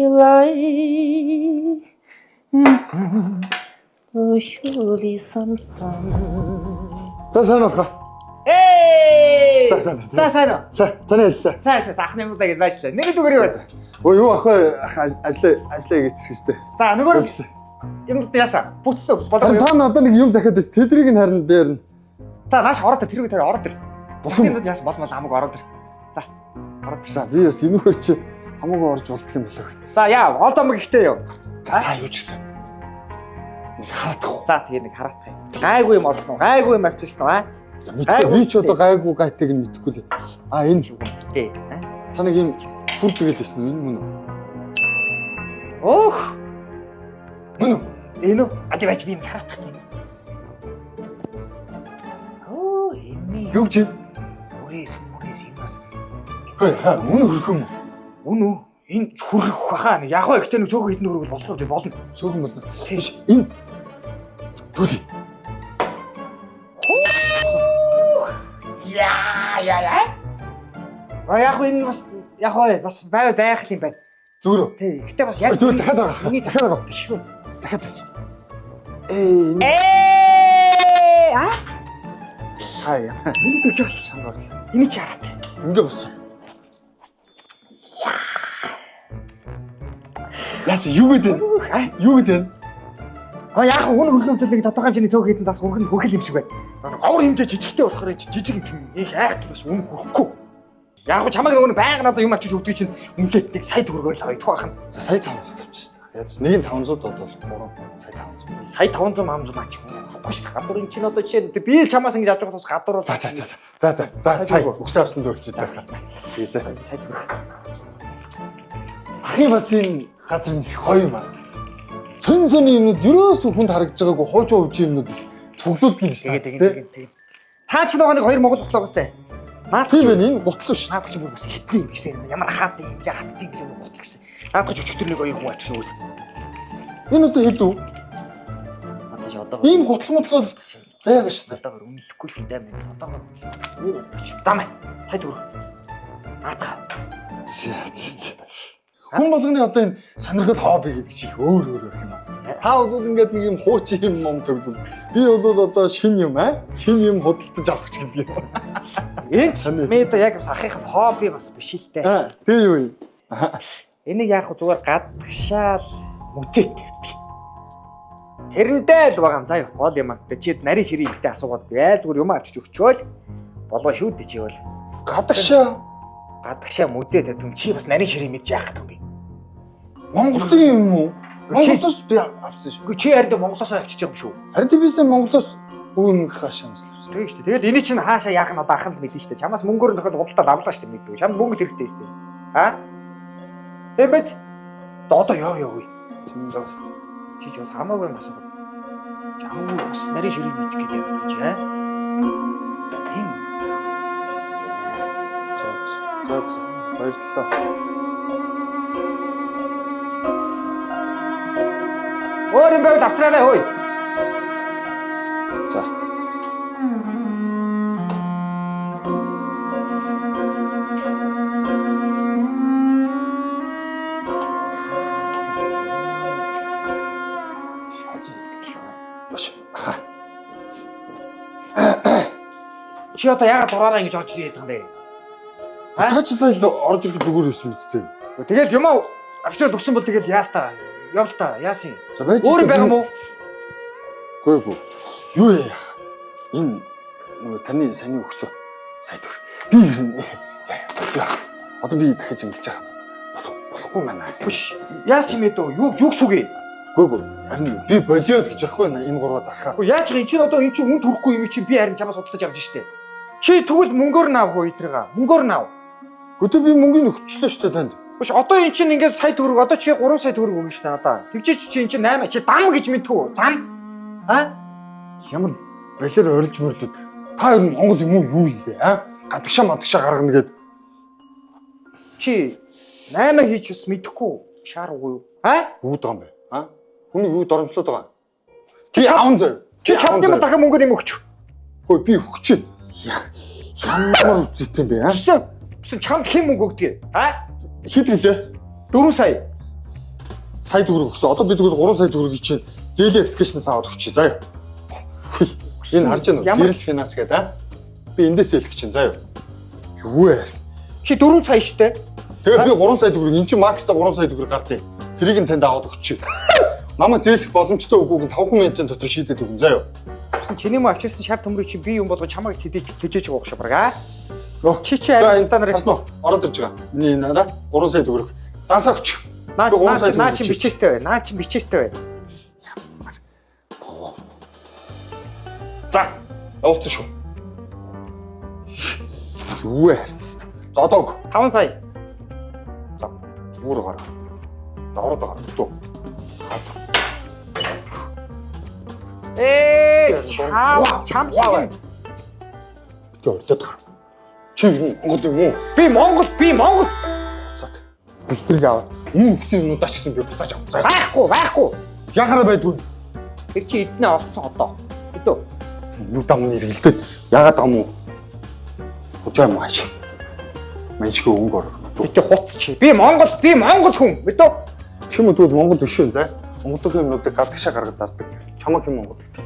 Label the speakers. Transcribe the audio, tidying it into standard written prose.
Speaker 1: Life. Usually some.
Speaker 2: За сайн уу.
Speaker 1: Эй!
Speaker 2: За сайн.
Speaker 1: За сайн уу?
Speaker 2: Сайн. Таны ажиллаа.
Speaker 1: Сайн сайн ахны юм даа гэж байжлаа. Нэг зүгээр юу вэ?
Speaker 2: Өө юу ах вэ? Ажлаа ажлаа хийчихсэн шүү дээ.
Speaker 1: За нөгөө юм яасан? Бүтсэн болоо.
Speaker 2: Та надад нэг юм захиад байсан. Тэдрийг нь харин би ярина.
Speaker 1: За нааш ороод ир тэрүүг тэр ороод ир. Болсон юмуд яасан болмол хамаагүй ороод ир. За ороод ир.
Speaker 2: За би бас энүүгээр чи хамаагүй орж болдох юм болоо гэт.
Speaker 1: За яа, ол зам гэхдээ юу?
Speaker 2: За та юу ч гэсэн. Нэг хараадах уу?
Speaker 1: За тэгээ нэг хараадах юм. Гайгүй юм олсон уу? Гайгүй юм авчирсан уу? Аа?
Speaker 2: Мэдгүй би ч одоо гайгүй гайтыг нь мэдэхгүй л. А энэ
Speaker 1: Тэ.
Speaker 2: та нэг юм хүрдэгээл байсан үү? Энэ мөн үү?
Speaker 1: Өөх.
Speaker 2: Мөн үү?
Speaker 1: Энэ үү? А тий байж би нэг хараадах юм. Оо энэ.
Speaker 2: Юу гэж юм?
Speaker 1: Үрээс мүрээс энэ бас.
Speaker 2: Хөөе ха үнэ хөрөх юм уу?
Speaker 1: Үн үү? Энэ хүрэх баха. Яг гоо ихтэй нэг цөөхөн хитэн хөргөл болох уу болно.
Speaker 2: Цөөхөн болно. Биш энэ төлөй.
Speaker 1: Яа яа яа. А яг гоо энэ бас яг гоо бас бай байх юм байна.
Speaker 2: Зүгээр үү?
Speaker 1: Тий. Гэтэ бас яг
Speaker 2: Тэгвэл дахиад байгаа.
Speaker 1: Миний
Speaker 2: Дахиад байгаа.
Speaker 1: биш үү?
Speaker 2: Дахиад байж. Ээ энэ
Speaker 1: Ээ а?
Speaker 2: хаа яа.
Speaker 1: Миний төч бас
Speaker 2: Чанга орлоо.
Speaker 1: энийг чи хараад.
Speaker 2: Ингээ болсон. Яасан юу гэдэг вэ?
Speaker 1: А?
Speaker 2: Юу гэдэг вэ?
Speaker 1: А яг гоо үн хөрхөн хөдлөг тодорхой хэмжээний цөөх хитэн зас хөрхөн хөрхөл юм шиг байна. Овор хэмжээ жижигтэй болохоор чи жижиг юм чинь их айх тулаас үн хөрөхгүй. Яг гоо чамайг нөгөө байнга надад юм авчиж өгдөг чинь үнлээд нэг сая төгрөгөөр л авъя түүх ахна.
Speaker 2: За сая 500 авчих шээ. Яаж нэг нь 500 бодвол 3 сая 500.
Speaker 1: Сая 500 мамзуу наа чи хөрөхгүй шүү дээ. Гадуур юм чинь одоо жишээ нь би л чамаас ингэж авч байгаа тус гадуур бол
Speaker 2: За за за за за за сая өгсөн авсан төлчих за. Тэгээ за.
Speaker 1: Сая төгрөг.
Speaker 2: Ахын бас энэ газар нь их гоё юм аа. Сонь сонь юмнууд ерөөсөө хүнд харагдж байгаагүй хуучин хуучин юмнууд их цуглуулдаг юм шиг
Speaker 1: Тэгээ тэгээ тэгээ тэгээ. Цаа чи нөгөө нэг хоёр монгол гутлаа гоостэй. Наад
Speaker 2: Тийм байна энэ гутлаа шүү.
Speaker 1: Наадах чи бүр бас хитний юм гэсэн юм. Ямар хаад юм, яа хатд юм блэ гутал гэсэн. Наадах чи өчигдөр нэг хоёр хүн авчиж өгöl.
Speaker 2: Энэ одоо хэд үү?
Speaker 1: Наадах чи одоо
Speaker 2: Энэ гутал мотлол байгаа шүү дээ.
Speaker 1: одоогор үнэлэхгүй шүү дээ мэн. Одоогор юу зам. Сая төгрөг. Наадах.
Speaker 2: Зэ, зэ, зэ. Хүн болгоны одоо энэ сонирхол хобби гэдэг чинь их өөр өөр байх юм аа. Та бол ингээд нэг юм хуучин юм ном цуглуул. Би бол одоо шинэ юм аа. Шинэ юм худалдаж авах ч гэдэг юм.
Speaker 1: Энэ ч
Speaker 2: Таны-
Speaker 1: мэдээ яг бас ахынх нь хобби бас биш л дээ.
Speaker 2: Аа, тэгээ юу юм? Аа,
Speaker 1: Энийг яг хөө зүгээр гадагшаал музейт тавьдаг. Тэрэндээ л байгаа юм заа юу гол юм аа. Тэгээ чи нарийн ширийн ихтэй асуугаад яа зүгээр юм авчиж өгчөөл болоо шүү дээ чи бол.
Speaker 2: Гадагшаа
Speaker 1: Гадагшаа музей тавьдаг юм чи бас нарийн ширийн мэдж яах гэдэг юм бэ?
Speaker 2: Монголын юм уу? Монголоос би авсан шүү.
Speaker 1: Үгүй чи харин Монголоос авчиж байгаа юм шүү.
Speaker 2: Харин бисээ Монголоос үн хаашаа авсан.
Speaker 1: Тийм шүү дээ. Тэгэл эний чинь хаашаа яах нь одоо ахын л мэдэн шүү дээ. Чамаас мөнгөөр нь зохиод худалдаа авлаа шүү дээ мэдгүй. Чамд мөнгө л хэрэгтэй шүү дээ. Аа? Тийм биз? Одоо яа яа үгүй. Чи ч бас хамаагүй юм асуух. Чамгүй бас нарийн ширээ мэдэх гэдэг юм чи аа? Тийм.
Speaker 2: За за. Баярлалаа.
Speaker 1: Өөр юм байвал автраарай хөөе.
Speaker 2: За. Баш. Аха.
Speaker 1: Чи одоо яагаад дураараа ингэж орж ирээд байгаа юм бэ? А?
Speaker 2: Та ч сая л орж ирэх зүгээр байсан мэт дээ.
Speaker 1: Тэгэл юм уу авчраад өгсөн бол тэгэл яал та. Явал та. Яасан юм?
Speaker 2: За байж.
Speaker 1: Өөр юм байгаа юм уу?
Speaker 2: Үгүй үгүй. Юу яах? Энэ нөгөө таны саний өгсөн сая төр. Би ер нь яа. Одоо би дахиж ингэж байгаа. Болох болохгүй байна.
Speaker 1: Бүш. Яасан юм бэ дөө? Юу юу гэсэн үг юм?
Speaker 2: Үгүй үгүй. Харин би болио л гэж яахгүй байна. Энэ гурваа зархаа.
Speaker 1: Үгүй яаж юм чинь одоо эн чинь үн төрөхгүй юм чинь би харин чамаас худалдаж авч штэ. Чи тэгвэл мөнгөөр нь ав хөө эдрийг. Мөнгөөр нь ав.
Speaker 2: Гэхдээ би мөнгөний өгчлөө шүү дээ танд.
Speaker 1: Биш одоо эн чинь ингээд сая төгрөг одоо чи 3 сая төгрөг өгнө штэ надаа. Тэгжээч чи эн чинь 8 чи дам гэж мэдхүү. Дам. А?
Speaker 2: Ямар болиор орилж мөрлөд та ер нь Монгол юм уу юу юм бэ аа? Гадагшаа мадагшаа гаргана гэд
Speaker 1: Чи 8 хийж бас мэдэхгүй шаар үгүй юу? А?
Speaker 2: юу гэдэг юм бэ? Аа? Хүний юу доромжлоод байгаа юм? Чи аван заяа.
Speaker 1: Чи чамд юм дахин мөнгөөр юм өгч.
Speaker 2: Хөөе би өгч. Ямар үзээтэй юм бэ аа?
Speaker 1: Өссөн. Өссөн чамд хэн мөнгө өгдөг? А?
Speaker 2: Хэд гэлээ?
Speaker 1: 4 сая.
Speaker 2: Сая төгрөг өгсөн. Одоо би тэгвэл 3 сая төгрөгийг чинь зээлийн application ээс аваад өгчий. Заяа. Хүй. Энэ харж байна уу?
Speaker 1: Ямар-
Speaker 2: Гэрэл финанс гэдэг аа. Би эндээс зээлэх чинь заяа. Юу вэ?
Speaker 1: Чи 4 сая штэ.
Speaker 2: Тэгээ би 3 сая төгрөг эн чинь макста 3 сая төгрөг гардыг. Тэрийг нь танд аваад өгчий. Намайг зээлэх боломжтой үгүйг нь 5 минутын дотор шийдээд өгнө заяа.
Speaker 1: Тэгсэн чиний мө авчирсан шар төмрийг чи би юм болгож чамайг тэдэж тэжээж байгаа шүү баг аа.
Speaker 2: Нөө.
Speaker 1: Чи чи ари станаар
Speaker 2: Харсан уу? Ороод ирж байгаа. Миний энэ надаа 3 сая төгрөг. Дансаа өгч.
Speaker 1: Наа
Speaker 2: Би 3
Speaker 1: наа
Speaker 2: сая
Speaker 1: чи наа
Speaker 2: төгрөг
Speaker 1: чи
Speaker 2: өгч.
Speaker 1: бичээстэй бай. Наа чи бичээстэй бай.
Speaker 2: За. Явуулсан шүү. Юу вэ харцсан? За одоо өг.
Speaker 1: 5 сая.
Speaker 2: За. Бүр гараа. Давраад гараа. Дүү.
Speaker 1: Ээ чам чам чи
Speaker 2: Тэ орилоод байгаа. Чи юу Монгол юм уу?
Speaker 1: би Монгол би Монгол
Speaker 2: Буцаад. Бэлтрийг аваад өмнө өгсөн юмнуудаа ч гэсэн би буцааж авах. За.
Speaker 1: байхгүй байхгүй.
Speaker 2: Яхаараа байдгүй.
Speaker 1: Тэр чи эзнээ олцсон одоо. Хэдөө.
Speaker 2: Юу дам эргэлдээд яагаад дам уу? Хужаа юм ааш. Маншгүй өнгө ор.
Speaker 1: Битээ хуц чи. Би Монгол би Монгол хүн. Мэдөө.
Speaker 2: Чи мө тэгвэл Монгол биш үү заа? Монголын юмнуудыг гадагшаа гаргаж зардаг. Чамаг юм Монгол гэдэг.